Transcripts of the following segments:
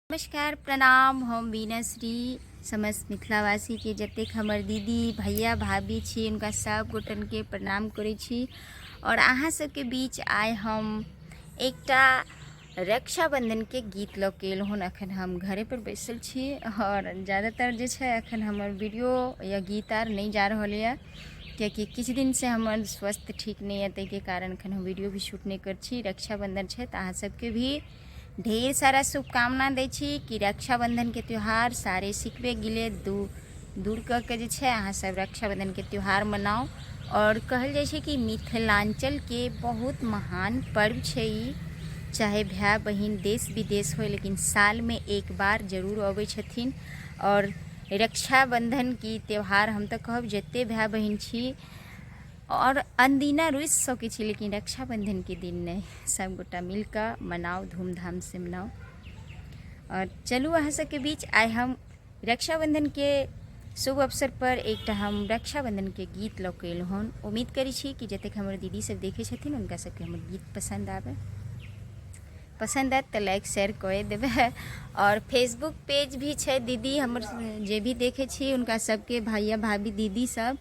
नमस्कार प्रणाम। हम वीणा श्री समस्त मिथिलावासीके जतेक हमर दीदी भैया भाभी छी हुनका सब गोटनके प्रणाम करै छी। और अहाँ सबके बीच आइ हम एकटा रक्षाबंधनके गीत लऽ के एलहुँ हन। अखन हम घरे पर बैसल छी और ज़्यादातर जे छै अखन हमर वीडियो या गीत आर नहि जा रहल यऽ, कियाकि किछु दिनसँ हमर स्वास्थ्य ठीक नहि यऽ, ताहिके कारण अखन हम वीडियो भी शूट नहि करै छी। रक्षाबंधन छै तऽ अहाँ सबके भी ढेर सारा शुभकामना दै छी कि रक्षाबंधनके त्यौहार सारे सिखबे गिले दूर कऽ के जे छै अहाँ सब रक्षाबंधनके त्यौहार मनाउ। आओर कहल जाइ छै कि मिथिलाञ्चलके बहुत महान पर्व छै ई, चाहे भाय बहिन देश विदेश होइ, लेकिन सालमे एक बार जरूर अबै छथिन। आओर रक्षाबंधन की त्यौहार हम तऽ कहब जते भाय बहिन छी और अनदिना रुसि सकै छी, लेकिन रक्षाबंधनके दिन नहि, सभगोटा मिलकऽ मनाउ, धूमधामसँ मनाउ। आओर चलू अहाँ सबके बीच आइ हम रक्षाबंधनके शुभ अवसर पर एकटा हम रक्षाबंधनके गीत लऽ कऽ एलहुँ हन। उम्मीद करै छी कि जतेक हमर दीदी सब देखै छथिन हुनका सबके हमर गीत पसन्द आबै। पसन्द आयत तऽ लाइक शेयर कऽ देबै। आओर फेसबुक पेज भी छै दीदी हमर, जे भी देखै छी हुनका सबके भैया भाभी दीदी सब,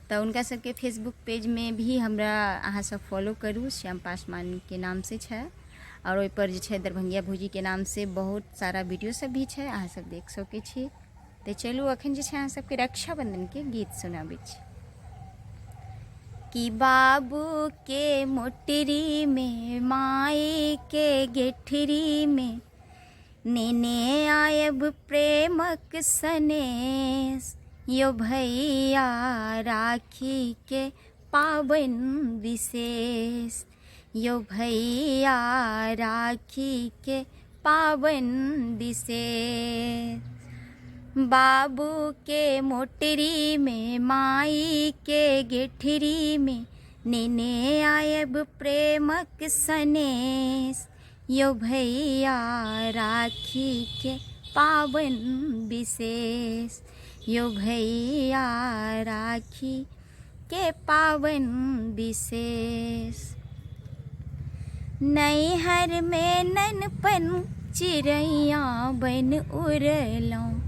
तऽ हुनका सबके फेसबुक पेजमे भी हमरा अहाँ सब फॉलो करू, श्याम पासवानके नामसँ छै। आओर ओहिपर जे छै दरभंगिया भौजीके नामसँ बहुत सारा वीडियो सब भी छै, अहाँ सब देख सकै छी। तऽ चलू अखन जे छै अहाँ सबके रक्षाबंधनके गीत सुनाबै छी। कि बाबू के मोटरी में माई के गेठरी में नेने आयब प्रेमक सनेस, यो भैया राखी के पाबनि विशेष, यो भैया राखी के पाबनि विशेष। बाबू के मोटरी में माई के गेठरी में नेने आयब प्रेमक सनेस, यो भैया राखी के पाबनि विशेष, यो भैया राखी के पाबनि विशेष। नैहर में ननपन चिड़ैया बन उड़लहुँ,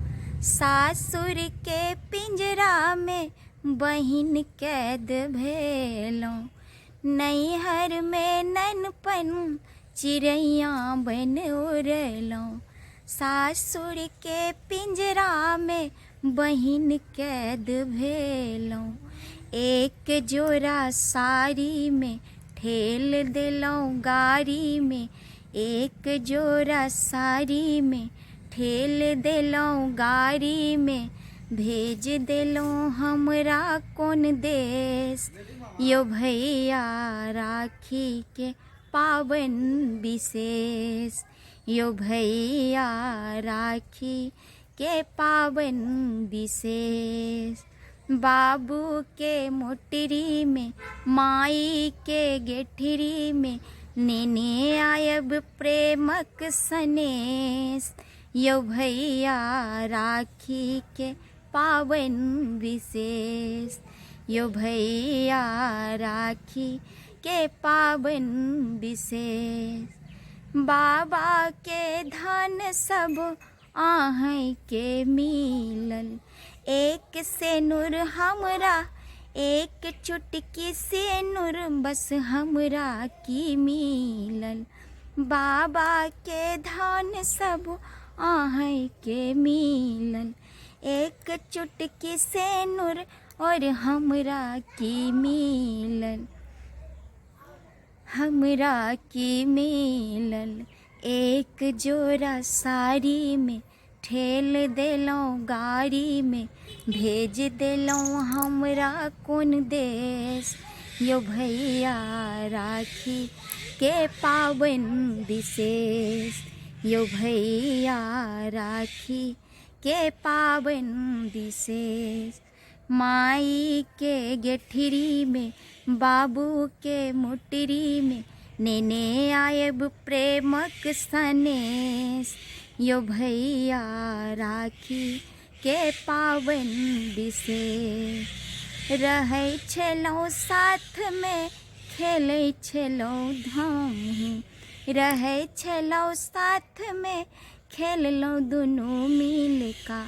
सासुर के पिंजरा में बहिन कैद भेलहुँ। नैहर में ननपन चिड़ैया बन उड़लहुँ, सासुर के पिंजरा में बहिन कैद भेलहुँ। एक जोड़ा साड़ी में ठेल देलहुँ गाड़ी में, एक जोड़ा साड़ी में ठेल देलहुँ गाड़ी में, भेज देलहुँ हमरा कोन देश, यो भैया राखी के पाबनि विशेष, यो भैया राखी के पाबनि विशेष। बाबू के मोटरी में माई के गेठरी में नेने आयब प्रेमक सनेस, यौ भैया राखी के पाबनि विशेष, यौ भैया राखी के पाबनि विशेष। बाबा के धन सब अहाँके मिलल, एक सेनुर हमरा एक चुटकी सेनुर बस हमरा की मिलल। बाबा के धन सब अहाँके मिलल, एक चुटकी सेनुर और हमरा की मिलल, हमरा की मिलल। एक जोड़ा साड़ी में ठेल देलहुँ गाड़ी में, भेज देलहुँ हमरा कोन देश, यौ भैया राखी के पाबनि विशेष, यौ भैया राखी के पाबनि विशेष। माई के गेठरी में बाबू के मोटरी में नेने आयब प्रेमक सनेस, यो भैया राखी के पाबनि विशेष। रहै छलहुँ साथमे खेलै छलहुँ धम, रहै छलहुँ साथमे खेललहुँ दुनू मिलका।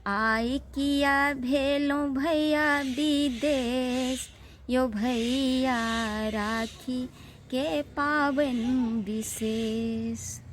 आइ किया भेलहुँ भैया विदेश यौ भैया, राखी के पाबनि विशेष।